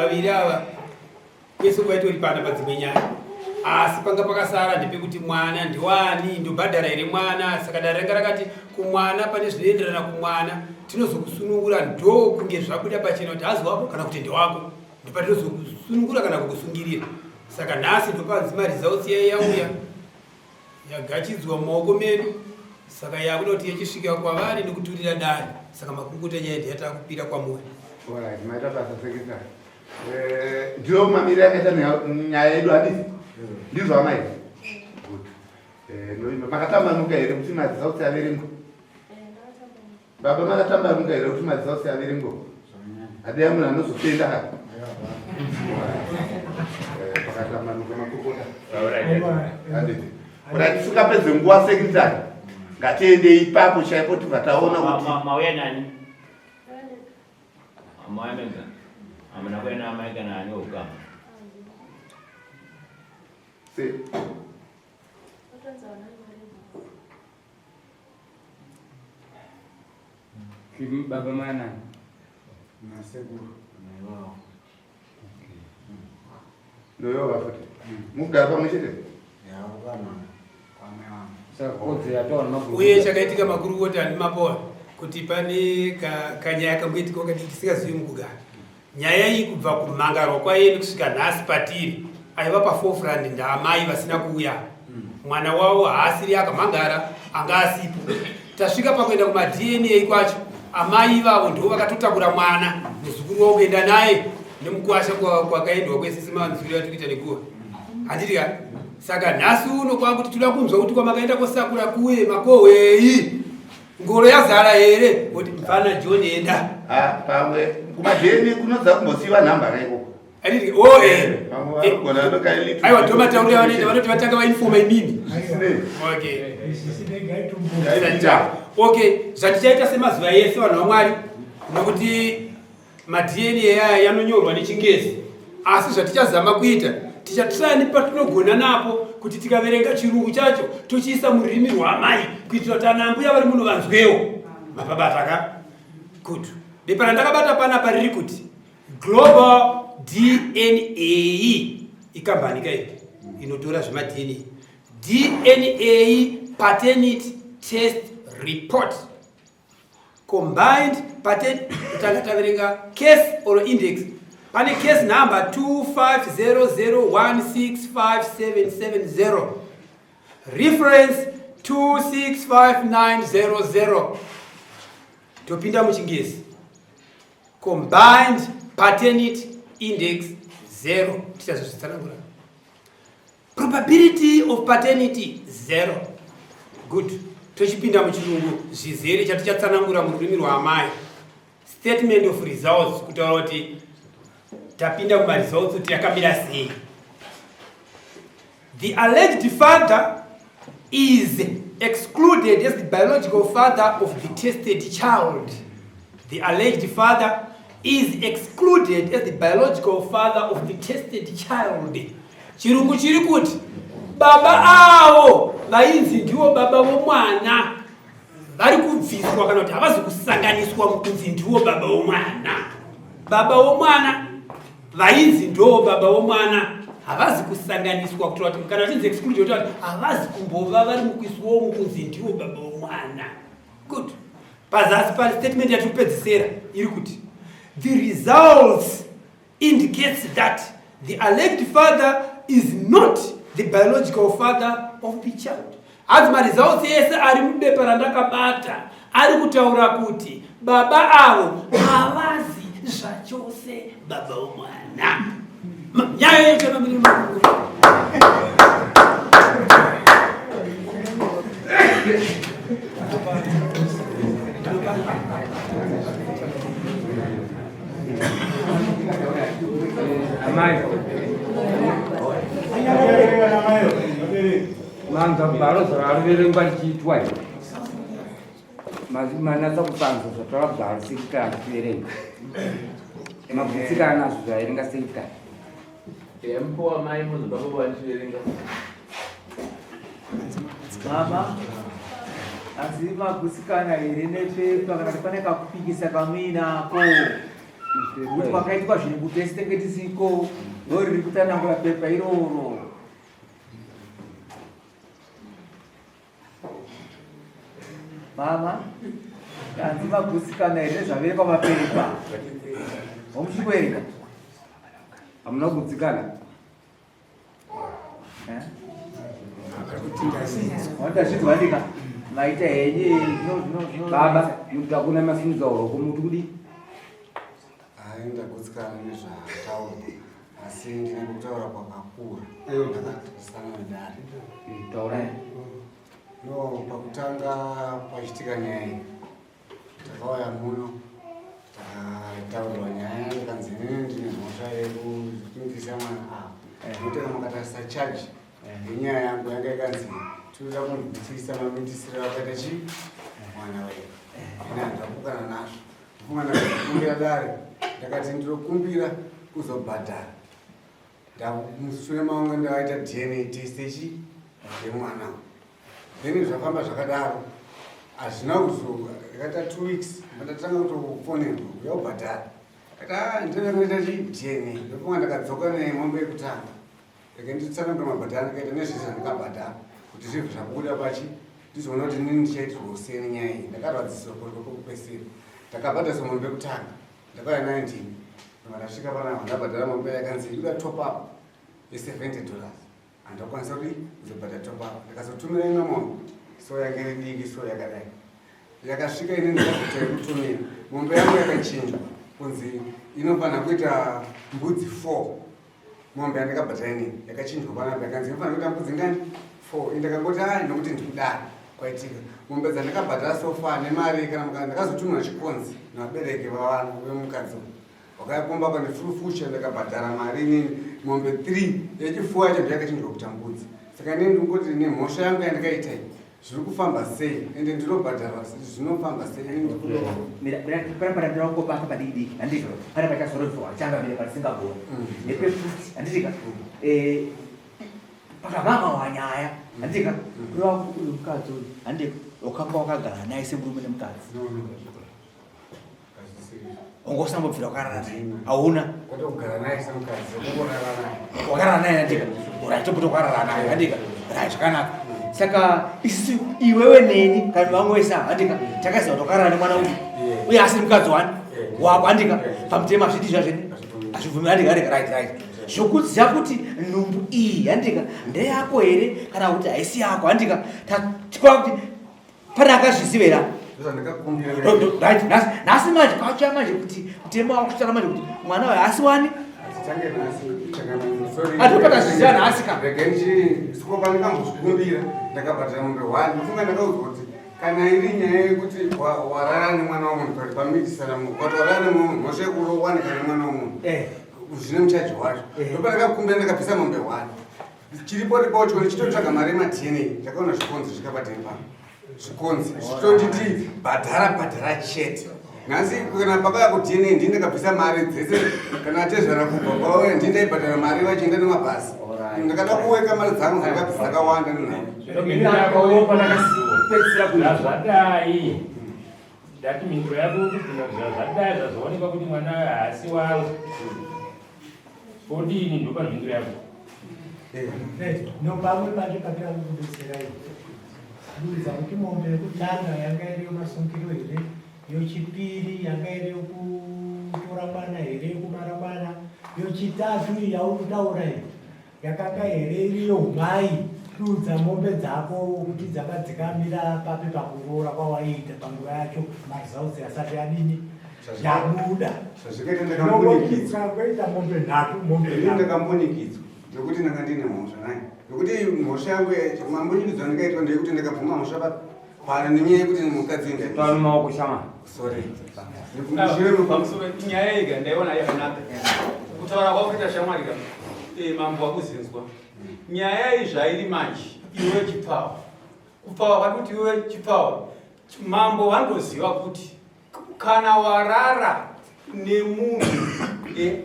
Vaviri ava kwese kwaitoripana padzimwe nyaya asi panga pakasara ndepekuti mwana ndiwani ndobhadhara here mwana saka dare ranga rakati kumwana pane zvinoenderana kumwana tinozokusunungura ndokunge zvabuda pachena kuti hazi wako kana kuti ndewako ndopatinozokusunungura kana kukusungirira saka nhasi ndopanzi maresults yai yauya yagachidzwa mumaoko medu saka yakuda kuti yachisvika kwavari nekuturira dare saka makurukota nyaya ndiyatakupira kwamuri. Alright, maita basa secretary. Eh, ndiyo mamiriro akaita nyaya yedu handiti? Ndizvo amai? Good. Eh, makatambanuka here kuti maresults averengwe? Baba makatambanuka here kuti maresults averengwe? Hadiya munhu anozofenda ka? Eh, pakatambanuka makurukota. Handiti? Alright, tisingapedze nguva secretary. Ngatiende ipapo chaipo tibva taona kuti Mauya nani? Amai mega. Amuna kuya naamai kana ani ukama. Se. Baba mana nasekuru. Ndoyova futi. Mugara pamwe chete? Uye chakaitika makurukota andimapoa kuti pane kanyaya kamboitika kadiki tisingazivi mukugara. Nyaya iyi kubva kumhangarwa kwaye kusvika nhasi patiri aiva paforefront ndaamai vasina kuuya. Mwana wavo haasiri akamhangara anga asipo. Tasvika pakuenda kumaDNA kwacho amai ivavo ndivo vakatotakura mwana muzukuru wavo kuenda naye nemukwasha kwakaendwa kwese semanzwiro atiri kuita neguva. Handiti ka? Saka nhasi uno kwakuti toda kunzwa kuti kwamakaenda kosakura kuye makohwei ngoro yazara here kuti mfana John enda. Ah, pamwe kumaDNA kunodza kumbosiiwa nhamba ka ikoko. Handiti oh eh. Pamwe vanogona vanokailitwa. Aiwa ndomatauriro avanoita vanoti vatanga vainfoma imimi. Okay. Okay, zvatichaita semazuva ese vanhu vaMwari nokuti maDNA aya yanonyorwa nechingezi asi zvatichazama kuita tichatraya nepatinogona napo kuti tikaverenga chirungu chacho tochiisa mururimi rwaamai kuitira kuti ana ambuya vari muno vanzwewo. Mapabata ka? Good. Bepa randakabata panapa riri kuti Global DNA ikambani ka iyi inotora zvemaDNA. DNA paternity test report combined pattern kutanga taverenga case or index pane case number 2500165770 reference 265900 topinda muchingezi combined paternity index 0 tichazozvitsanangura Probability of paternity zero. Good. Tochipinda muchirungu zvizere chatichatsanangura mururimi rwaamai. Statement of results kutaura kuti tapinda kumaresults kuti yakamira sei. The alleged father is excluded as the biological father of the tested child. The alleged father is excluded as the biological father of the tested child. Chirungu chiri kuti baba avo vainzi ndivo baba vomwana vari kubviswa kana kuti havazi kusanganiswa mukunzi ndivo baba vomwana. Baba vomwana vainzi ndoo baba vomwana havazi kusanganiswa kutora kuti kana vachinzi excluded kuti havazi kumbova vari mukuiswawo mukunzi ndivo baba vomwana. Good. Pazasi pa statement yatiri kupedzisera iri kuti the results indicates that the alleged father is not the biological father of the child. Hanzi maresults ese ari mubepa randakabata ari kutaura kuti baba avo havazi zvachose baba vomwana. Nyaya yechemamiri makuru. Amai. Manzwa gwaro zvaraverengwa richiitwa here? Manatsa kupanzwa zvatora gwaro sekutanga kuverenga. Magutsikana nazvo zvaverenga sekutanga. Mpowa mai muzobva baba vachiverenga. Mama, asi magutsikana here nepepa kana kuti pane kakupikisa kamuinako? Kuti kwakaitwa zvinhu tese tenge tisiko, ndoriri kutsanangura pepa iroro. Mama, kanzi magutsikana here nezvaverekwa mapepa? Wamuchiri kuverenga? Hamuna kugutsikana? Eh? Wandazvinzwa ndika maita henyu baba mutakuna masimudza uroko muti kudii? Hayi, ndagutsikana nezvataurwa asi ndine kutaura kwakakura ndakatarisana nedare. Taurai. No, pakutanga pachitika nyaya iyi takauya muno takataurirwa nyaya ndikanzi inini ndine mhosva yekumitisa mwana apa nokuti kana mukatarisa charge yenyaya yangu yanga ikanzi tinoda kunzwisisa mamitisiro akaita chi mwana wedu. Ini handakukana nazvo. Kufunga ndakakumbira dare ndakati ndinokumbira kuzobhadhara mushure mangu ndakaita DNA test yechi yemwana. Then zvafamba zvakadaro hazvina kuzo yakaita 2 weeks ndatanga kutofonerwa uya ubhadhara. Kati a ndinoda kunoita chi DNA. Ndofunga ndakadzoka nemombe yekutanga rege nditsanangura mabhadhara ndikaita nezvese zvandikabhadhara kuti zvibve zvabuda pachi ndizoona kuti nini ndichaitirwa useni nyaya iyi. Ndakarwadziswa kwekupesera. Ndakabhadhariswa mombe yekutanga, ndakauya nayo ndini. Ndasvika panapa ndabhadhara mombe yakanzi ikuda top up ye$70. Handakwanisa kuti kuzobhadhara top up. Ndakazotumira imwe mombe, so yange iri diki, so yakadai yakasvika. Ini ndikazoita yekutumira mombe yangu yakachinjwa kunzi inofanira kuita mbudzi 4. Mombe yandakabhadhara inini yakachinjwa panapa yakanzi inofanira kuita mbudzi ngani? 4. Indakangoti ai nokuti ndikudaro kwaitika mombe dzandakabhadhara so far nemari kana ndakazotumira chikonzi nevabereki vavanhu vemukadzi uyu vakayakomba kandifurufusha. Ndakabhadhara mari inini mombe 3 yechifuwa yacho ndiyakachinjwa kuita mbudzi. Saka inini ndingoti nemhosva yangu yandikaita iyi zviri kufamba sei ende ndinobhadharwa zvinofamba sei? Inini ndikudo Panapa ndinongobata padiki diki, handiti? Pane pachazorodzwa changamire patisingagoni nepefuti, handitika? Pakamama wanyaya, handitika? Kureva kuti uyu mukadzi uyu, handika, wakanga wakagara naye semurume nemukadzi? Wanga usambobvira wakarara naye? Hauna? Kwete kugara naye semukadzi, kungorara naye. Wakarara naye, handika? Right, tobuda wakarara naye, handika? Right, zvakanaka. Saka isusu, iwewe neni kana vamwe wese ava, handika, takaziva kuti wakarara nemwana uyu uye asiri mukadzi wani wako, handika? Pamutemo hazvidi zvazveni, hazvibvumi, handika? Handika? Right. Zvokuziva kuti nhumbu iyi, handika, ndeyako here kana kuti haisi yako, handika, tikwa kuti pane akazviziva here? Ndozvandakakumbira. Right, nhasi manje kwacha manje kuti mutemo wakushanda manje kuti mwana uyu haasi wani. Tange nhasi, changamire, sorry. Atopata zviziva nhasi ka. Rega ndichi sikopa ndikambozvikumbira ndakabhadhara mombe one. Ndofunga ndakaudzwa kuti kana iri nyaya yekuti warara nemwana wamunhu pari pamitisana munhu ukati warara nemumwe mhosva yekurowanika nemwana wamunhu zvine muchaji wacho. Ndopandakakumbira ndakabvisa mombe one. Chiripo ripocho ndichitotsvaga mari yemaDNA. Ndakaona zvikonzi zvikabhadhari pano, zvikonzi zvitonditi bhadhara bhadhara chete. Nhasi kana pakauya kuDNA ndini ndakabvisa mari dzese. Kana atezvara kubva kwauya ndini ndaibhadhara mari vachienda nemabhasi. Ndakada kuweka mari dzangu dzandakabvisa dzakawanda nenhau. Pedzisira kuita. Zvadai ndati mhinduro yako kubvunza zvadai zvazoonekwa kuti mwana haasi wavo odini, ndopa mhinduro yako. No, pamwe pacho patira kukubetserai dudza kuti mombe yekutanga yanga iri yomasungiro here, yochipiri yanga iri yokutora mwana here, yokubara mwana, yochitatu iyi yauri kutaura iyi yakanga here iri youmai? Dudza mombe dzako kuti dzanga dzikamira papi pakuroora kwawaiita panguva yacho maresults asati adini yabuda. Zvazvikaita ndakambunikidzwa. Kuita mombe nhatu, mombe Ini nhatu. Ndakambunikidzwa nekuti ndanga ndine mhosva naye, nekuti mhosva yangu mambunikidzwa ndikaitwa ndeyekuti ndakabvuma mhosva pano nenyaya yekuti mukadzi enda. Pano maoko shama. Sorry. Pamusoro nyaya yega ndaiona yakanaka kutaura kwakuita shamwari ka. Mambo wakuzinzwa nyaya iyi zvairi manje. Iwe chipfawa kupfawa kwati kuti iwe chipfawa, mambo vandoziva kuti kana warara nemunhu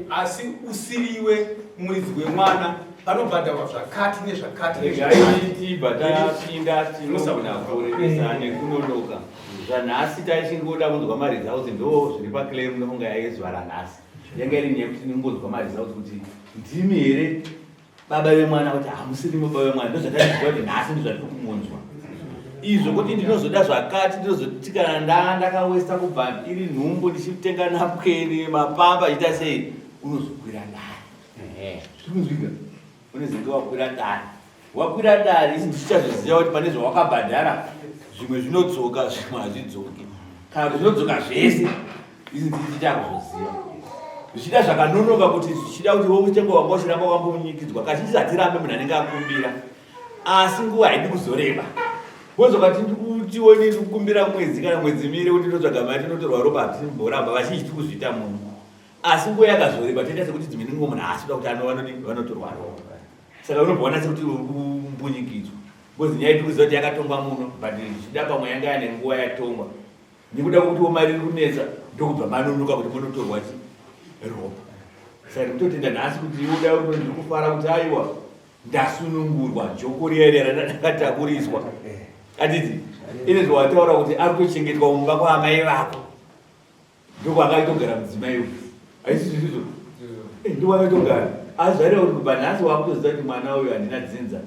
asi usiriwe muridzi wemwana. Panobhadharwa zvakati nezvakati. Regai tibva tapinda, tinogona kurebesa nekunonoka. Zvanhasi taichingoda kunzwa maresults, ndo zviri paclaim. Nofunga yaizuva ranhasi yanga iri nyaya yekuti ningonzwa maresults kuti ndimi here baba vemwana, kuti hamusirimo baba vemwana. Ndozvataiziva kuti nhasi ndozvatiri kumunzwa izvo, kuti ndinozoda zvakati, ndinozoti kana ndakawesta kubva iri nhumbu ndichitenga napukeni, mapamba, achiita sei, unozokwira dare. Zvikunzwika, unezenge wakwira dare, wakwira dare isi ndichichazoziva kuti pane zvawakabhadhara, zvimwe zvinodzoka, zvimwe hazvidzoki, kana kuti zvinodzoka zvese. Isi ndichichakuzoziva zvichida zvakanonoka, kuti zvichida kuti womutengo wanga uchiramba wambonyikidzwa. Kazhinji hatirambe munhu anenge akumbira, asi nguva haidi kuzoreba. Wozokati ndikutiwo ini ndikukumbira mwedzi kana mwedzi miri kuti ndotsvaga mari ndinotorwa ropa, hatimboramba. Vazhinji tiri kuzviita muno, asi nguva yakazoreba toita sekuti dzimwe nguva munhu haasi kuda kuti anovanodi vanotorwa ropa, saka unobvaona sekuti uri kumbunyikidzwa, because nyaya tiri kuziva kuti yakatongwa muno, but zvichida pamwe yanga yane nguva yatongwa, nekuda kwekutiwo mari iri kunetsa, ndokubva manonoka kuti munotorwa chi ropa. Saka ndikutotenda nhasi kuti iwe dai uri, ndiri kufara kuti aiwa, ndasunungurwa joko riya riya randakatakuriswa. Atiti ine zvawataura kuti ari kutochengetwa mumba kwaamai vako, ndokwakaitogara mudzimai uyu, haisi zvisizvo? Ndokwakaitogara, asi zvareva kuti kubva nhasi wakutoziva kuti mwana uyu handina dzinza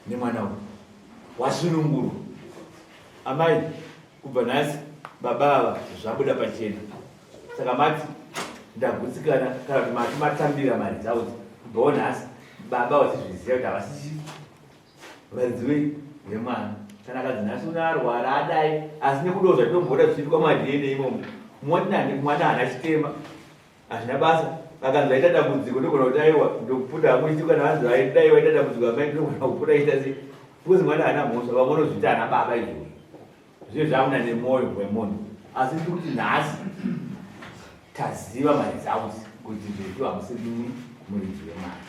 nemwana uyu, wasunungurwa. Amai, kubva nhasi baba ava zvabuda pachena, saka mati ndagutsikana kana kuti mati matambira mari dzavo? Kubvawo nhasi baba vachizviziva kuti havasi varidzi vei vemwana. Kana akadzi nhasi unoarwara adai, asi nekudawo zvatinomboda zvichiitwa maDNA imomo, moti mwana haana chitema, hazvina basa. Vakanzi vaita dambudziko, ndogona kuti aiwa, ndokuputa hangu ichi. Kana vanzi vaidai vaita dambudziko, amai, ndinogona kuputa iita sei, because mwana haana mhosva. Vamwe vanozviita ana baba izvozvo, zviye zvamuna nemwoyo wemunhu. Asi ndiri kuti nhasi taziva maresults kuti zvetu hamusiri muridzi wemwana,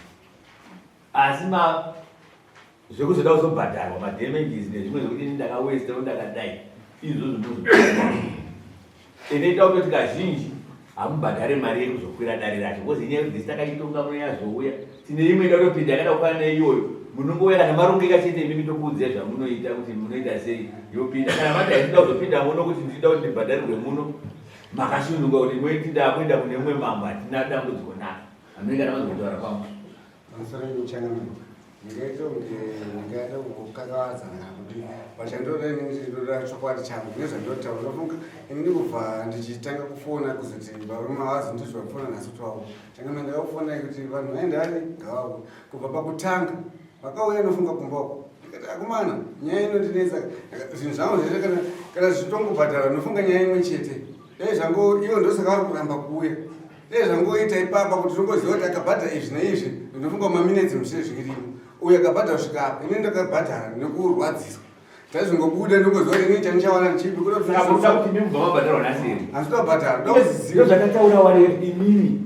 asi ma zvekuzoda kuzobhadharwa madamages nezvimwe zvekuti ini ndakawesta, ndakadai, izvozvo ndozvo inoita kutoti kazhinji hamubhadhare mari yekuzokwira dare racho, because inyaya yekuti takachitonga muno, yazouya tine imwe ida kutopinda yakada kufanana neiyoyo. Munongouya kana marongeka chete, imimi tokuudzai zvamunoita kuti munoita sei, yopinda. Kana mati haitida kuzopinda muno, kuti ndinoda kuti ndibhadharirwe muno, makasununguka kuti moiti ndakuenda kune mumwe mambo, hatina dambudziko naro. Hamene kana mazotaura kwangu. Pamusoro pemuchangamiro, ndingaita kunge ndingaita kukakavadzana kuti vachandoda inini ndinoda chokwadi changu nezvandotaura. Ndofunga inini kubva ndichitanga kufona kuzoti varume havazi ndizvo vafona nhasi kuti vavo changamiro, ndakakufona kuti vanhu vaenda vani ngavauye. Kubva pakutanga vakauya, ndofunga kumba uko ndikati akomana, nyaya inondinetsa, zvinhu zvangu zvese kana zvichitongobhadhara, ndofunga nyaya imwe chete dai zvango ivo ndosaka vari kuramba kuuya, dai zvangoita ipapa kuti tongoziva kuti akabhadhara izvi neizvi. Ndofunga maminetsi mushe zvirimo, uyu akabhadhara kusvika apa, ini ndakabhadhara nekurwadziswa, taizongobuda ndongoziva kuti ini chandichawana ndichipi. Saka munoda kuti imi mubva mabhadharwa nhasi here? Handisi kubhadhara. Ndozvakataura wari imimi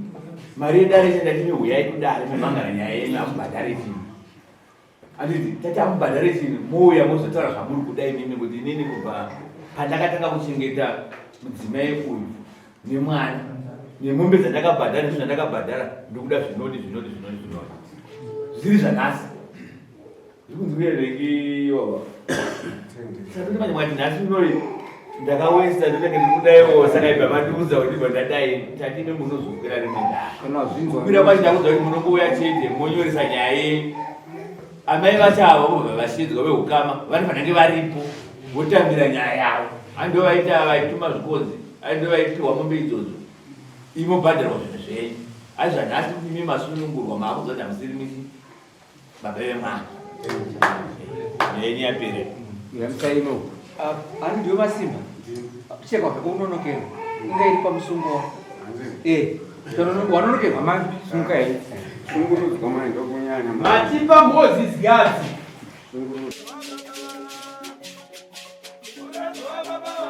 mari yedare chandati huyai kudare mumhangana nyaya yenyu, hamubhadhare chinhu. Handiti tati hamubhadhare chinhu? Mouya mozotaura zvamuri kuda imimi, kuti inini kubva pandakatanga kuchengeta mudzimai uyu nemwana nemombe dzandakabhadhara nezvinhu zvandakabhadhara, ndokuda zvinoti zvinoti zvinoti zvinoti zviri zvanhasi. Zvikunzwirereki baba? Saka manje mwati nhasi unoi ndakawesta, ndinenge ndikudaiwo, saka ibva mandiudza kuti ibva ndadai. Tati ime munozokwira rimwe dare. Kana zvinzwa. Kukwira kwacho ndakuudza kuti munongouya chete monyoresa nyaya yenyu. Amai vacho ava vobva vashedzwa, veukama vanofanira kunge varipo, votambira nyaya yavo. Ando vaita vaituma zvikonzi, aindo vaipiwa mombe idzodzo, imobhadharwa zvinhu zvenyu. Asi zvanhasi imi masunungurwa, maakuudza kuti hamusiri misi baba vemwana, yenyu yapera. Yamusaino. Ani ndiwe masimba chekwa unonokerwa, inga iri pamusungo wako. Wanonokerwa. Amai, simuka henyu. Shungurudzwa mai ndokunyanya. Matipa Moses Gadzi. Shungurudzwa. Baba.